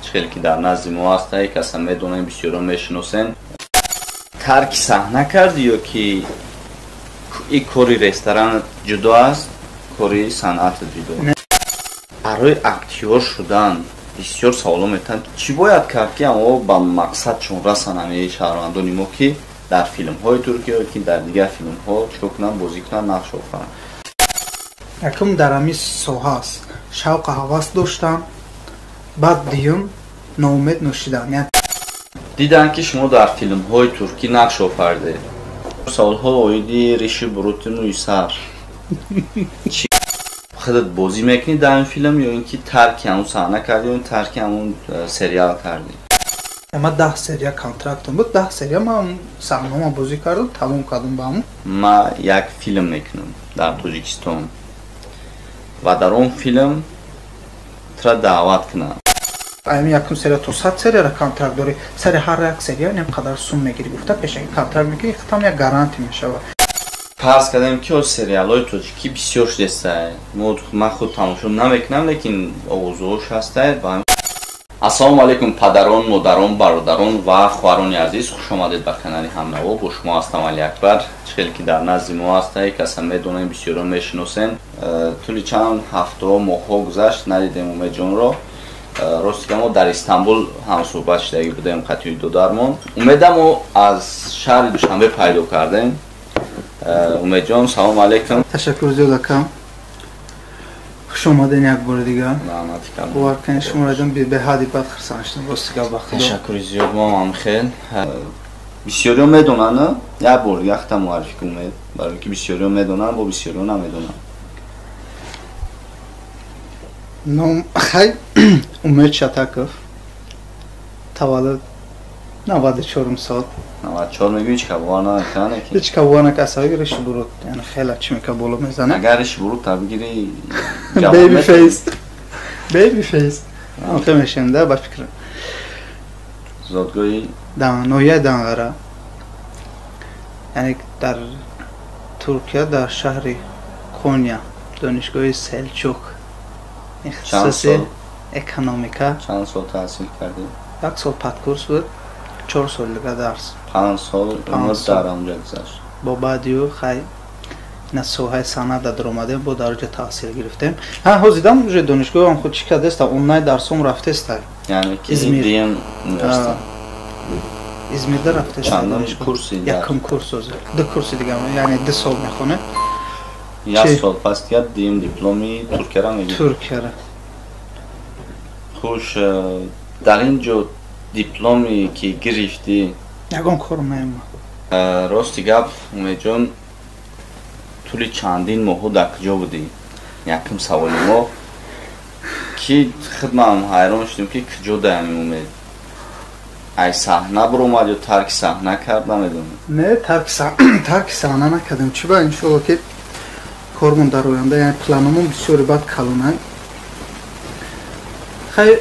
Чӣ хеле ки дар назди мо ҳастай, каса медонем, бисёро мешиносен. Тарки саҳна карди ё ки и кори ресторан ҷудо аст, кори санъат ҷудо? Барои актёр шудан бисёр саволо метаванд, чӣ бояд кард, ки амо ба мақсадшон расанд ҳамаи шаҳрвандони мо, ки дар филмҳои туркия ё ки дар дигар филмҳо чикор кунанд, бозӣ кунанд, нақш офаранд? Якум, дар ҳамин соҳа аст шавқу ҳавас доштан, баъд дуюм, ноумед ношидан. Диданд, ки шумо дар филмҳои туркӣ нақш офардед. Саволҳо оиди риши бурути мӯи сар. Худат бозӣ мекунӣ дар ин филм ё ин ки тарки ҳамун саҳна кардӣ, ё тарки ҳамун сериал кардӣ? Ма 10 серия контрактам буд, 10 серия ман саҳнаҳома бозӣ кардам, тамом кардам ба ҳамун. Ма як филм мекунам дар Тоҷикистон ва дар он филм тура даъват кунам. Ами якум серия то 100 серияра контракт дорӣ, сари ҳар як серия нем қадар сум мегирӣ гуфта, пешаки контракт мекунӣ, хитам як гарантия мешавад. Фарз кардем, ки сериалҳои тоҷикӣ бисёр шудестай, ман худ тамошо намекунам, лекин овозҳош ҳастай. Ассалому алайкум, падарон, модарон, бародарон ва хоҳарони азиз, хушомадед ба канали Ҳамнаво. Бо шумо ҳастам Алиакбар. Чӣ хеле ки дар назди мо ҳастай, каса медонем, бисёро мешиносем. Тӯли чанд ҳафтаҳо, моҳҳо гузашт, надидем Умедҷонро. Рости га, мо дар Истанбул ҳамсӯҳбат шудагӣ будем қатъи додармон. Умеда мо аз шаҳри Душанбе пайдо кардем. Умедҷон, салому алайкум. Ташаккур зиёд, акам, хуш омаден як бори дигар. Бовар кунед, шуморо дидам, беҳади бад хурсанд шудам, рости гап, ба Худо. Ташаккури зиёд, мо ҳам хел. Бисёриҳо медонанд, як бор дигар худта муаррифӣ кун, Умед, барои ки бисёриҳо медонанд, бо бисёриҳо намедонанд. Ном хай Умед Шатаков, таваллуд 94-ум сол. 94 мегӯӣ, ҳеч ка бовар намекунад. Ҳеч ка бовар накард, сабаби риши бурут, яъне хеле чӣ мека боло мезанад. Агар риши бурут бигирӣ, baby face, baby face охир мешем да, ба фикр. Зодгоҳи? Ноҳияи Данғара, яъне дар Туркия, дар шаҳри Коня, донишгоҳи Селчук, ихтисоси экономика. Чанд сол таҳсил кардӣ? Як сол падкурс буд, 4 сол дига дарс. 5 сол умр дар онҷа гузашт. Бо баъдию хай на соҳаи санъат дар омадем, бо дар оҷа таҳсил гирифтем. Ҳа, ҳозидам уже донишгоҳам худ чӣ кардеста, онлайн дарсом рафтеста. Яъне ки Измир. Измирда рафтеста. Чандум курси? Якум курс ҳозир, ду курси дига, яъне 2 сол мехонем. Як сол пас дигар дуюм дипломи Туркияра мегирӣ? Туркияра. Хуш, дар ин ҷо дипломе ки гирифтӣ? Ягон кор наёмад. Рости гап, Умедҷон, тӯли чандин моҳҳо дар куҷо будӣ? Якум саволи мо, ки худман ҳайрон шудем, ки куҷо даами Умед, ай саҳна биромад ё тарки саҳна кард, намедонам. Не, тарки саҳна накардем. Чӣ ба, иншоалло, ки кормон дар оянда, яъне планомон бисёри бад калонай. Хай,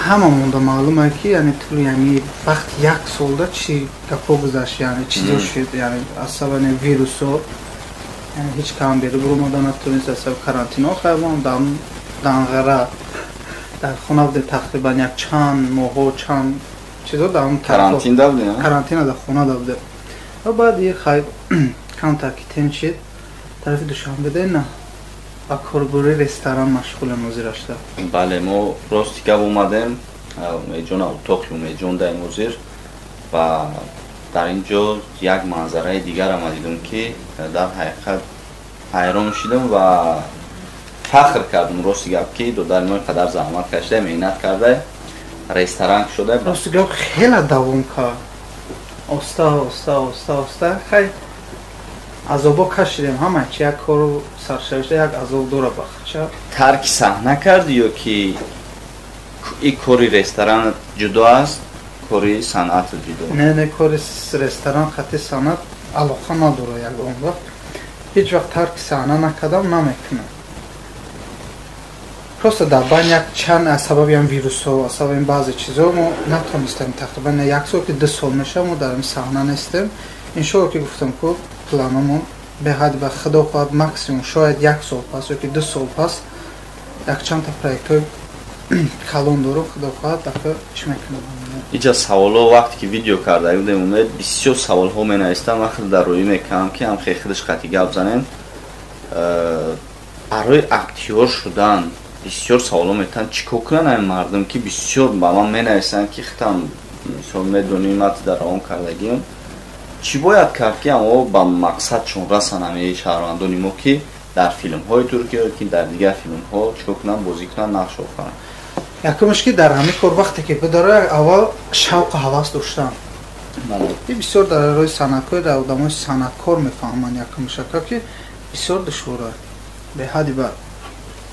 ҳама монда маълуме, ки яъне тӯли яъне вақт як солда чӣ гапҳо гузашт, яъне чизо шуд, яъне аз сабаби вирусо, яъне ҳеҷ кам беру биромада натавонист аз сабаби карантино. Хай, мо Данғара дар хона будем тақрибан як чанд моҳҳо, чанд чизо дар Карантин да будем? Карантина дар хона да будем. Ва баъд хай камтар ки тинч шид, тарафи Душанбе да ба корбори ресторан машғулем ҳозир шуда. Бале, мо рости гап омадем Умедҷон, утоқи Умедҷон даем ҳозир ва дар ин ҷо як манзараи дигарам дидам, ки дар ҳақиқат ҳайрон шудам ва фахр кардам, рости гап, ки додари мо қадар заҳмат кашида, меҳнат карда, ресторан шуда. Рости гап, хеле давом кард, оста оста, оста оста. Хай, азобо кашидем, ҳама чи як кору саршавишта як азоб дора бахча. Тарки саҳна карди ё ки и кори ресторан ҷудо аст, кори санъат ҷудо? Не, кори ресторан хати санъат алоқа надора. Ягон вақт, ҳеҷ вақт тарки саҳна накардам, намекунам. Просто дар байн як чанд аз сабаби ам вирусҳо, аз сабаби баъзе чизҳо мо натонистем, тақрибан як сол ки 2 сол мешавад, мо дар ин саҳна нестем. Иншоалло, ки гуфтам ку, планомон беҳад, ба Худо хоҳад, максимум шояд як сол пас ё ки 2 сол пас якчандта проектҳои калон дорам, худо хоҳад дафъа чӣ мекунам. Иҷа саволҳо вақте ки видео карда будем, Умед бисёр саволҳо менавистам, ман худ дар рӯӣ мекунам ки ҳам хеле худаш қатъи гап занем. Барои актёр шудан бисёр саволҳо метавонанд, чӣ кор кунанд ҳамин мардум, ки бисёр ба ман менависанд, ки худам мисол медонӣ, ман дар равон кардагиам. Чӣ бояд кард, ки ҳамон ба мақсадшон расанд ҳамаи шаҳрвандони мо, ки дар филмҳои Туркия ки дар дигар филмҳо чӣ кор кунанд, бозӣ кунанд, нақш офаранд? Якумаш ки дар ҳамин кор вақте ки бидора, аввал шавқу ҳавас доштан. И бисёр дар роҳи санъаткор, дар одамои санъаткор мефаҳманд якумшака, ки бисёр душвора, беҳадди бад.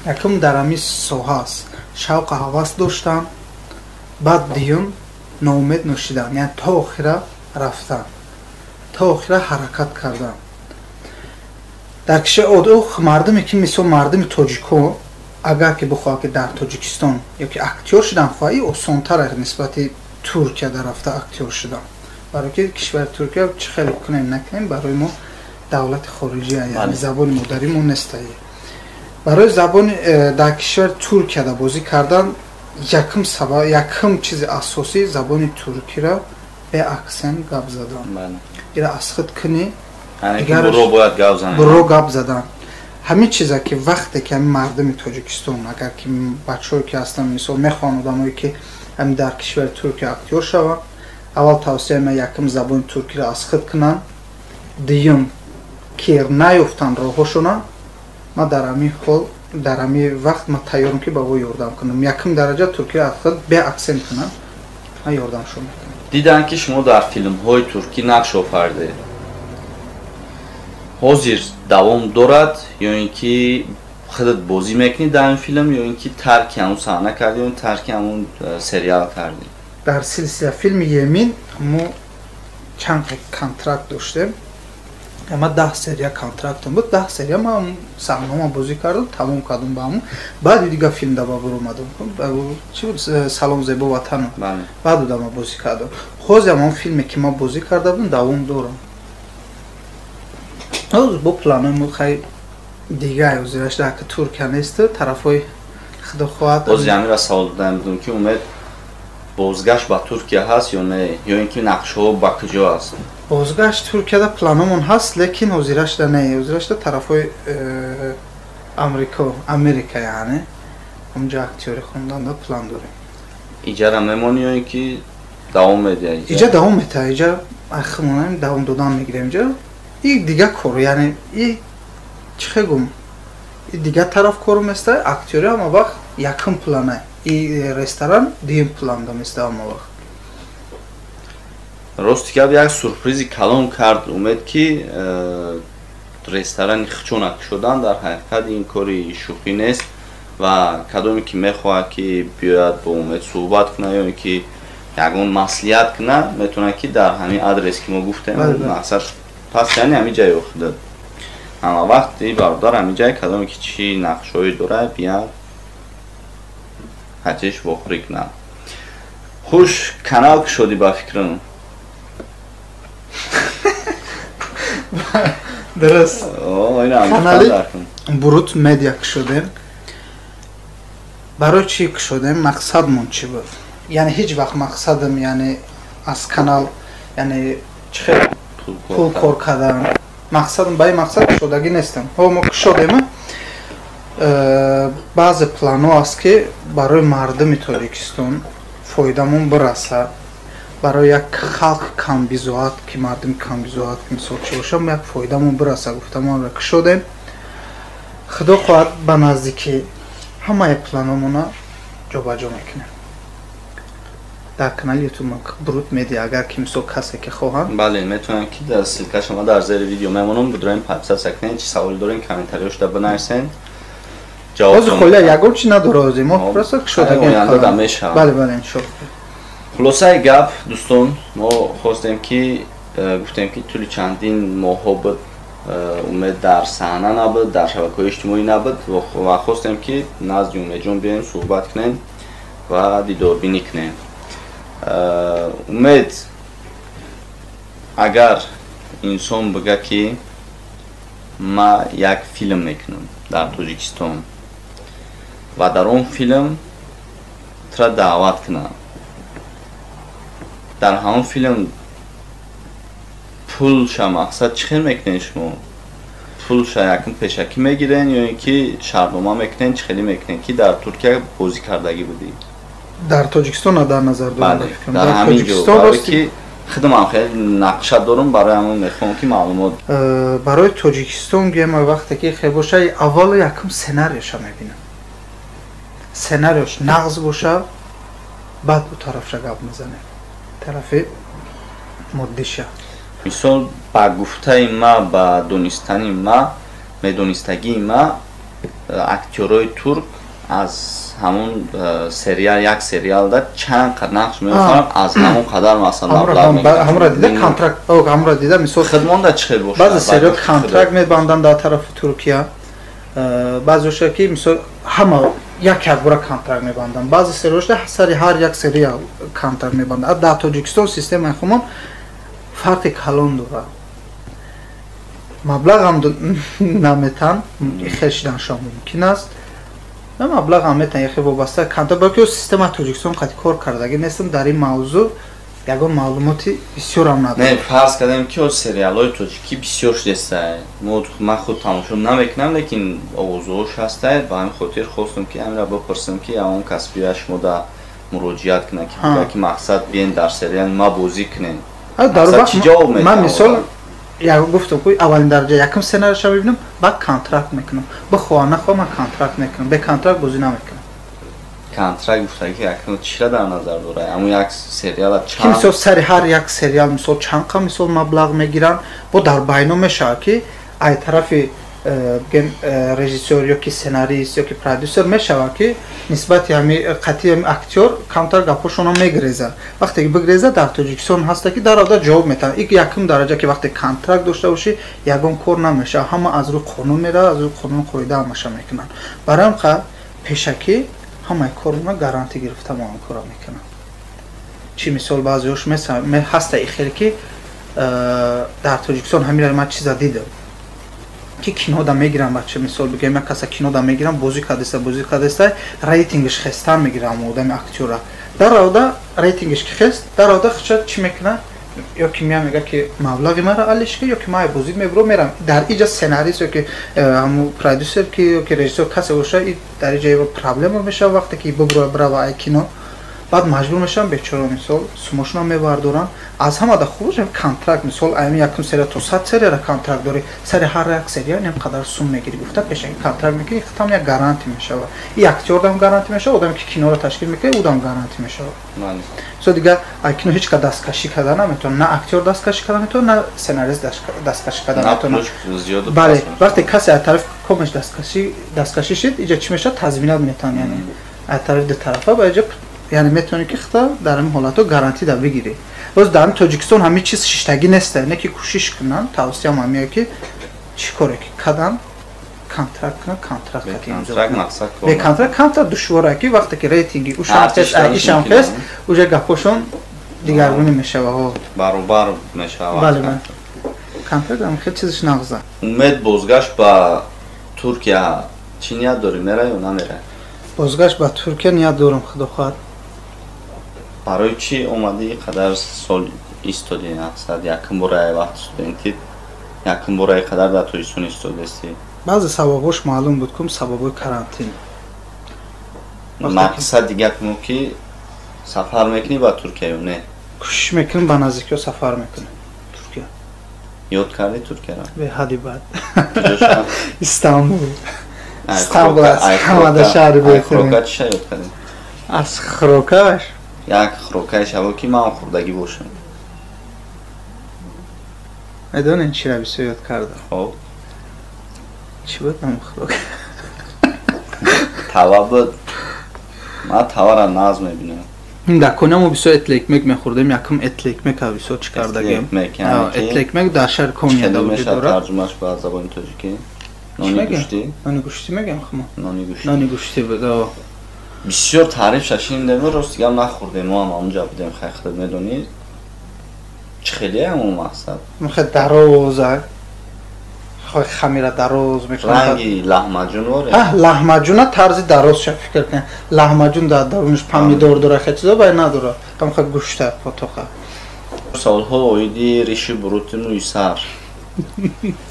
Якум дар ҳамин соҳа аст шавқу ҳавас доштан, баъд дуюм ноумед ношидан, яъне то охира рафтан, то охира ҳаракат кардан. Дар кишвар мардуме ки мисол мардуми тоҷико агар ки бихоҳад ки дар Тоҷикистон ё ки актёр шудан хоҳад, и осонтар аст нисбати Туркия дар рафта актёр шудан. Барои ки кишвари Туркия чӣ хеле кунем накунем, барои мо давлати хориҷия, яъне забони модари мо нест. Барои забони дар кишвари Туркияда бозӣ кардан якум сабаб, якум чизи асосӣ забони туркиро бе аксент гап задан. Ира аз худ кунӣ, буро гап задан. Ҳамин чиза ки вақте ки ҳамин мардуми Тоҷикистон, агар ки бачаҳое ки ҳастанд, мисол мехоҳанд одамое ки ҳамин дар кишвари Туркия актёр шаванд, аввал тавсияи ман якум забони туркиро аз худ кунанд, дуюм кер наёфтанд роҳҳошона. Ман дар ҳамин ҳол, дар ҳамин вақт ман тайёрам ки ба во ёрдам кунам. Якум дараҷа туркиро аз худ бе аксент кунанд, ман ёрдамшон мекунам. Диданд ки шумо дар филмҳои туркӣ нақш офаридед. Ҳозир давом дорад ё ин ки худат бозӣ мекунӣ дар ин филм, ё ин ки тарки ҳамун саҳна кардӣ, ё тарки ҳамун сериал кардӣ? Дар силсила филми Емин мо чанд контракт доштем. Ма 10 серия контрактам буд, 10 серия ман саҳнаҳома бозӣ кардам, тамом кардам ба ҳамун. Баъди дигар филм даба баромадам. Чӣ буд? Салом зебо ватану. Баъд одама бозӣ кардам. Ҳозир ҳам он филме ки ман бозӣ карда будам давом дорам. Ҳозир бо планои мо хай дигар ҳозираш дар Туркия нест, тарафҳои худо хоҳад. Ҳозир ҳаминро савол додаем будам ки Умед бозгашт ба Туркия ҳаст ё не, ё ин ки нақшҳо ба куҷо аст? Бозгашт Туркияда планомон ҳаст, лекин ҳозирашда не, ҳозирашда тарафҳои Амрико, Америка, яъне онҷо актёри хонданда план дорем. Иҷара мемонӣ ё ин ки давом медиҳӣ? Иҷа давом метаҳ, иҷа ахмонам давом додан мегирем иҷа. И дигар кор, яъне и чӣ хел гум, и дигар тараф кору места, актёри ҳама вақт якум плана, и ресторан дуюм планда места ҳама вақт. Рости гап, як сюрпризи калон кард Умед, ки ресторани хичона кушодан дар ҳақиқат ин кори шӯхӣ нест ва кадоме ки мехоҳад ки биёяд бо Умед суҳбат кунад ё ин ки ягон маслиҳат кунад, метавонад ки дар ҳамин адрес ки мо гуфтем, мақсад пас яъне ҳамин ҷай охида ҳама вақт и бародар ҳамин ҷай, кадоме ки чӣ нақшҳое дорад биёяд ҳатиш вохӯрӣ кунад. Хуш канал кушодӣ ба фикрам. Дуруст. Канали Бурут Медиа кушодем. Барои чӣ кушодем? Мақсадмон чӣ буд? Яъне ҳеҷ вақт мақсадам, яъне аз канал, яъне чӣ хел пул кор кардан, мақсадам ба ин мақсад кушодагӣ нестам. Ҳо мо кушодем, баъзе планҳо аст ки барои мардуми Тоҷикистон фоидамон бирасад, барои як халқи камбизоат, ки мардуми камбизоат ки мисол чӣ бошад, як фоидамон бирасад гуфта мо кушодем. Худо хоҳад ба наздикӣ ҳамаи планҳомона ҷобаҷо мекунем дар канали YouTube Бурут Медиа. Агар ки мисол касе ки хоҳанд, бале, метавонанд ки дар ссылка шумо дар зери видео мемонам, бидурем подписаться кунед, чӣ савол дорен комментарияшда бинависен. Ҳозир холия ягон чи надора, ҳозир мо просто кушодагем. Оянда да мешавад. Бале, бале, иншоалло. Хулосаи гап дӯстон, мо хостем ки гуфтем ки тӯли чандин моҳҳо буд Умед дар саҳна набуд, дар шабакаҳои иҷтимоӣ набуд ва хостем ки назди Умедҷон биёем, суҳбат кунем ва дидорбинӣ кунем. Умед, агар инсон бига ки ма як филм мекунам дар Тоҷикистон ва дар он филм Тура даъват кунанд, дар ҳамон филм пулша мақсад чӣ хел мекунед шумо? Пулша якум пешакӣ мегирен ё ин ки шартнома мекунен, чӣ хеле мекунен, ки дар Туркия бозӣ кардагӣ будӣ? Дар Тоҷикистон дар назар дорам. Дар ҳамин ҷо, барое ки худам хеле нақша дорам, барои ҳамон мехоҳам ки маълумот. Барои Тоҷикистон гӯям, вақте ки хел боша, аввало якум сценариёша мебинам. Сценариёш нағз боша, баъд ӯ тарафша гап мезанем, тарафи моддиша. Мисол, ба гуфтаи ма, ба донистани ма, медонистагии ма, актёрои турк аз ҳамон сериал, як сериалда чанд қад нақш меофаранд, аз ҳамон қадар масалан маблағ мегиранд. Ҳамонро дида контракт, ҳамонро дида, мисол хидмонда чӣ хел бошад? Баъзе сериал контракт мебанданд дар тарафи Туркия, баъзеоша ки мисол ҳама як якбора контракт мебанданд, баъзе сериалошда сари ҳар як сериал контракт мебанданд. Дар Тоҷикистон системаи хумон фарқи калон дорад, маблағам наметан, хел шиданшон мумкин аст, на маблағам метан, яхе вобаста контракт, балки системаи Тоҷикистон қати кор кардагӣ нестам, дар ин мавзӯъ ягон маълумоти бисёрам надорам. Не, фарз кардем ки сериалҳои тоҷикӣ бисёр шудеста, ман худ тамошо намекунам, лекин овозҳош ҳаста, ба ҳамин хотир хостам ки ҳаминро бипурсам, ки ҳамон кас биёяд шумо да муроҷиат кунад, ки бигӯяд ки мақсад биен дар сериал ма бозӣ кунем. Ман мисол гуфтам, ки аввалин дараҷа якум сценариша мебинам, баъд контракт мекунам. Бихоҳам нахоҳам, ман контракт мекунам, бе контракт бозӣ намекунам. Контракт гуфта ки якум чира дар назар дорад? Ҳамон як сериала чанд, ки мисол сари ҳар як сериал мисол чанд қа мисол маблағ мегиранд, бо дар байно мешавад ки ай тарафи бигем режиссёр ё ки сценарист ё ки продюсер мешавад ки нисбати ҳами қатъи ҳами актёр камтар гапҳошонро мегрезад. Вақте ки бигрезад, дар Тоҷикистон ҳаста ки дар авда ҷавоб метавад. Ик якум дараҷа ки вақте контракт дошта бошӣ, ягон кор намешавад, ҳама аз рӯи қонун меравад, аз рӯи қонун қоида ҳамаша мекунанд. Барои ҳам қа пешакӣ ҳамаи корона гарантӣ гирифта мо ҳам кора мекунам. Чи мисол баъзеҳош ҳаста и хеле ки дар Тоҷикистон ҳамира ман чиза дидам, ки кинода мегирам, бача мисол бигӯем, як каса кинода мегирам, бозӣ кардеста, бозӣ кардеста, рейтингш хестан мегирам одами актёра. Дар авда рейтингш ки хест, дар авда хича чӣ мекунад? Ё ки мея мега ки маблағи мара алиш ки, ё ки ман бозӣ мебурам мерам. Дар иҷа сценарист ё ки ҳамун продюсер ки ё ки режиссёр касе боша, дар иҷа проблема мешава вақте ки бибура брава ай кино. Баъд маҷбур мешавам бечора мисол сумошона мебардорам. Аз ҳамада хуб контракт, мисол аями якум серия то 100 серияра контракт дорӣ, сари ҳар як серия нем қадар сум мегирӣ, гуфта пешаки контракт мекунӣ, хитам як гарантӣ мешавад. И актёрдам гарантӣ мешавад, одаме ки киноро ташкил мекунад, ӯдам гарантӣ мешавад. Мисол дигар ай кино ҳеҷ кас дасткашӣ карда наметавонад, на актёр дасткашӣ карда метавонад, на сценарист дасткашӣ карда метавонад. Бале, вақте касе аз тарафи комаш дасткашӣ шид, иҷа чӣ мешавад? Тазминат метавонад, яъне аз тарафи ду тарафа ба иҷа, яъне метавонӣ ки хита дар ҳамин ҳолатҳо гарантӣ да бигирӣ. Боз дар ҳамин Тоҷикистон ҳамин чиз шиштагӣ нест, не ки кӯшиш кунанд, тавсиям ҳамия ки чӣ коре ки кадан, контракт кунанд, контракт бе контракт камтар душвора, ки вақте ки рейтинги ушам хест, ишам хест, уже гапҳошон дигаргунӣ мешавад, баробар мешавад. Бале, бале, контракт ҳам хел чизиш нағза. Умед, бозгашт ба Туркия чӣ ният дорӣ, мерай ё намерай? Бозгашт ба Туркия ният дорам, худо хоҳад. Барои чӣ омадӣ ин қадар сол истодӣ? Мақсад якум бора вақти студентӣ, якум бора ин қадар дар Тоҷикистон истодастӣ? Баъзе сабабҳош маълум буд, кум сабабҳои карантин. Мақсад дигар кумо ки сафар мекунӣ ба Туркия ё не? Кӯшиш мекунам, ба наздикиҳо сафар мекунам Туркия. Ёд кардӣ Туркияро? Беҳади бад. Истанбул. Истанбул аз ҳамада шаҳри беҳтарин. Хӯрока чиша ёд кардӣ? Аз хӯрокаш? Як хӯрокаи шаво ки ман хӯрдагӣ бошам. Медонед чиро бисёр ёд кардам? Хоб. Чӣ буд ҳамон хӯрок? Тава буд. Ман тавара нағз мебинам. Дар Коня мо бисёр этлекмек мехӯрдем, якум этлекмек бисёр чӣ кардагем. Этлекмек дар шаҳри Коня вуҷуд дорад. Тарҷумаш ба забони тоҷикӣ? Нони гӯштӣ? Нони гӯштӣ мегӯям хумо. Нони гӯштӣ. Нони гӯштӣ буд. Бисёр таъриф шашинидем, рост дигар нахӯрдем, мо ҳам ҳамонҷа будем, хай худат медонӣ. Чӣ хеле ҳамон мақсад? Хеле дароза, Хамира дароз мекунад. Ранги лаҳмаҷун воре? Лаҳмаҷуна тарзи дароз ша фикр кун. Лаҳмаҷун дар дарунаш помидор дора, хеле чизо бай надора. Там хеле гӯшта потоқа. Саволҳо оиди риши бурути мӯи сар.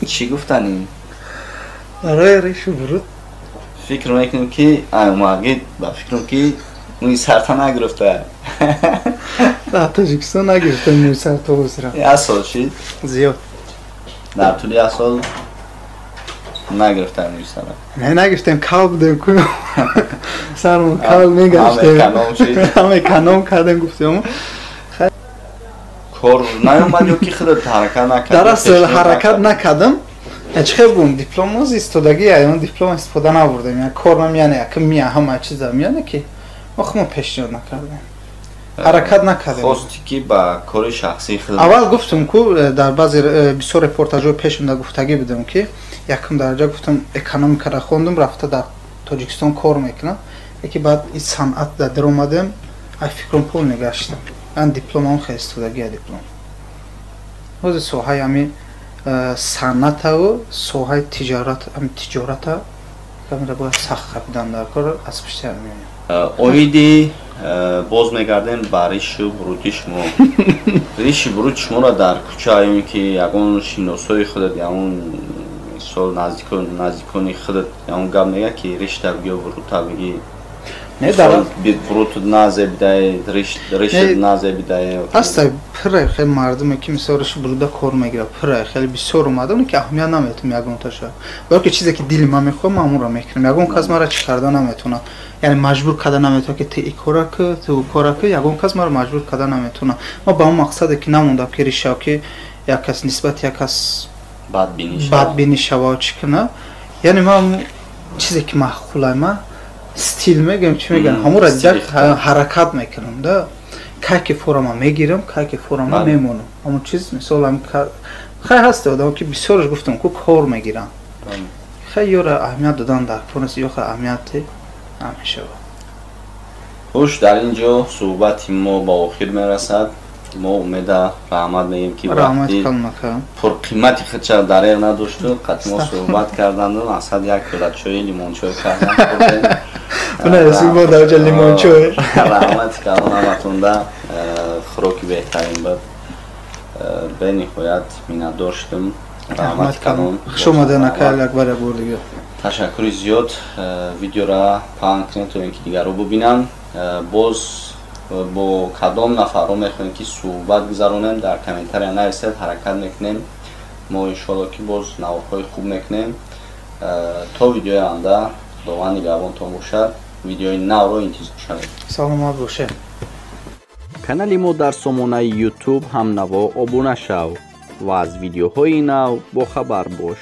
Чӣ гуфтанӣ? Барои риши бурут фикр мекунем ки аймагид ба фикрам ки мӯи сарта нагирифта. Дар Тоҷикистон нагирифта мӯи сар то ҳозира. Як сол шид? Зиёд. Дар тӯли як сол нагирифта мӯи сара? Не, нагирифтем, кал будем ку. Сармон кал мегаштем. Ҳама эконом кардем, гуфтем. Кор наёмад ё ки худат ҳаракат накардӣ? Дар асл ҳаракат накардам. Чӣ хел гум, диплом оз истодагӣ, он диплом истифода набурдем. Яъне кор намеяне, яке мия ҳама чиза мияне ки мо худмон пешниҳод накардем. Ҳаракат накардем. Хости ки ба кори шахсии худ. Аввал гуфтум ку дар баъзе бисёр репортажҳои пешумда гуфтагӣ будам ки якум дараҷа гуфтам экономикаро хондум, рафта дар Тоҷикистон кор мекунам. Яке баъд ин санъат дар даромадем, ай фикрам пул мегаштам. Ан дипломам хеле истодагия диплом. Ҳозир соҳаи ҳами санъатаву соҳаи тиҷорат, ҳами тиҷората камера бояд сахт қапидан дар кор аз пушти ҳам меоям. Оиди боз мегардем ба ришу бурути шумо. Риши бурути шуморо дар кӯча ё ки ягон шиносои худат, ягон мисол наздикони худат ягон гап мегӯяд ки ришта бигӣ ё бурута бигӣ? Не, дар бурут назебидаe, ришт назебидаe. Ҳаста пирай хеле мардуме ки мисол риши буруда кор мегирад, пирай хеле бисёр омадам, ки аҳамият наметум ягонташа. Балки чизе ки дили ман мехоҳад, ман онро мекунам. Ягон кас маро чӣ карда наметавонад. Яъне маҷбур карда наметавонад ки ту ин кора кун, ту ӯ кора кун, ягон кас маро маҷбур карда наметавонад. Ман ба он мақсаде ки намондам ки ришав ки як кас нисбати як кас бадбинӣ шава чӣ кунад. Яъне ман чизе ки маъқулай ман стил мегӯям, чӣ мегӯям, ҳамонро дида ҳаракат мекунам да. Кай ки форма мегирам, кай ки форма мемонам. Ҳамон чиз мисол хай ҳаст одамо ки бисёраш гуфтам ку кор мегирам. Хай ёра аҳамият додан дар кор нест, ё хай аҳамияте намешавад. Хуш, дар ин ҷо суҳбати мо ба охир мерасад. Мо Умеда раҳмат мегӯем ки вақти пурқимати худша дареғ надошту қатъи мо суҳбат карданду мақсад як пиёла чойи лимончой кардан. Раҳмати калон ҳаматонда, хӯроки беҳтарин буд. Бениҳоят миннатдор шудем. Раҳмати калон. Хуш омадед ака, як бор як бор дигар. Ташаккури зиёд. Видеора паҳн кунед то ин ки дигарро бубинанд. Боз бо кадом нафарро мехоҳем ки суҳбат гузаронем, дар комментария нависед, ҳаракат мекунем. Мо иншоалло ки боз наворҳои хуб мекунем. То видеои оянда Худованд нигаҳбонтон бошад. Видеои навро интизор шавед. Саломат бошед. Канали мо дар сомонаи YouTube ҳамнаво обуна шав ва аз видеоҳои нав бохабар бош.